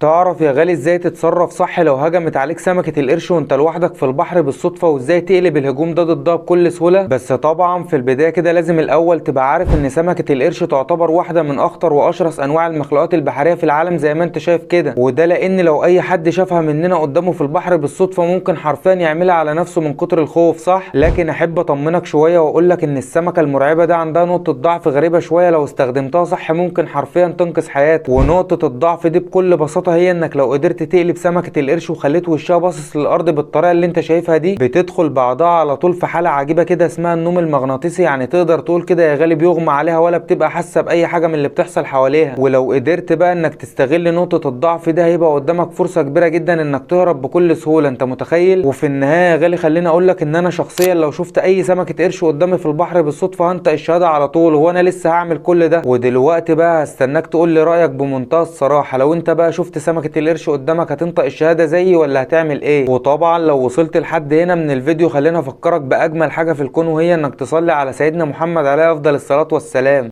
تعرف يا غالي ازاي تتصرف صح لو هجمت عليك سمكة القرش وانت لوحدك في البحر بالصدفة، وازاي تقلب الهجوم ده ضدها بكل سهولة؟ بس طبعا في البداية كده لازم الاول تبقى عارف ان سمكة القرش تعتبر واحدة من اخطر واشرس انواع المخلوقات البحرية في العالم زي ما انت شايف كده، وده لان لو اي حد شافها مننا قدامه في البحر بالصدفة ممكن حرفيا يعملها على نفسه من كتر الخوف، صح؟ لكن احب اطمنك شوية واقول لك ان السمكة المرعبة ده عندها نقطة ضعف غريبة شوية، لو استخدمتها صح ممكن حرفيا تنقذ حياتك. ونقطة الضعف دي بكل بساطة هي انك لو قدرت تقلب سمكة القرش وخليت وشها باصص للارض بالطريقة اللي انت شايفها دي، بتدخل بعضها على طول في حالة عجيبة كده اسمها النوم المغناطيسي، يعني تقدر تقول كده يا غالي بيغمى عليها ولا بتبقى حاسة بأي حاجة من اللي بتحصل حواليها. ولو قدرت بقى انك تستغل نقطة الضعف ده هيبقى قدامك فرصة كبيرة جدا انك تهرب بكل سهولة، انت متخيل؟ وفي النهاية يا غالي خليني اقول لك ان انا شخصيا لو شفت اي سمكة قرش قدامي في البحر بالصدفة هنطق الشهادة على طول، وانا لسه هعمل كل ده. ودلوقتي بقى هستناك تقول لي رأيك بمنتهى الصراحة، لو انت بقى شفت سمكة القرش قدامك هتنطق الشهادة زيي ولا هتعمل ايه؟ وطبعا لو وصلت لحد هنا من الفيديو خلينا افكرك باجمل حاجة في الكون، وهي انك تصلي على سيدنا محمد عليه افضل الصلاة والسلام.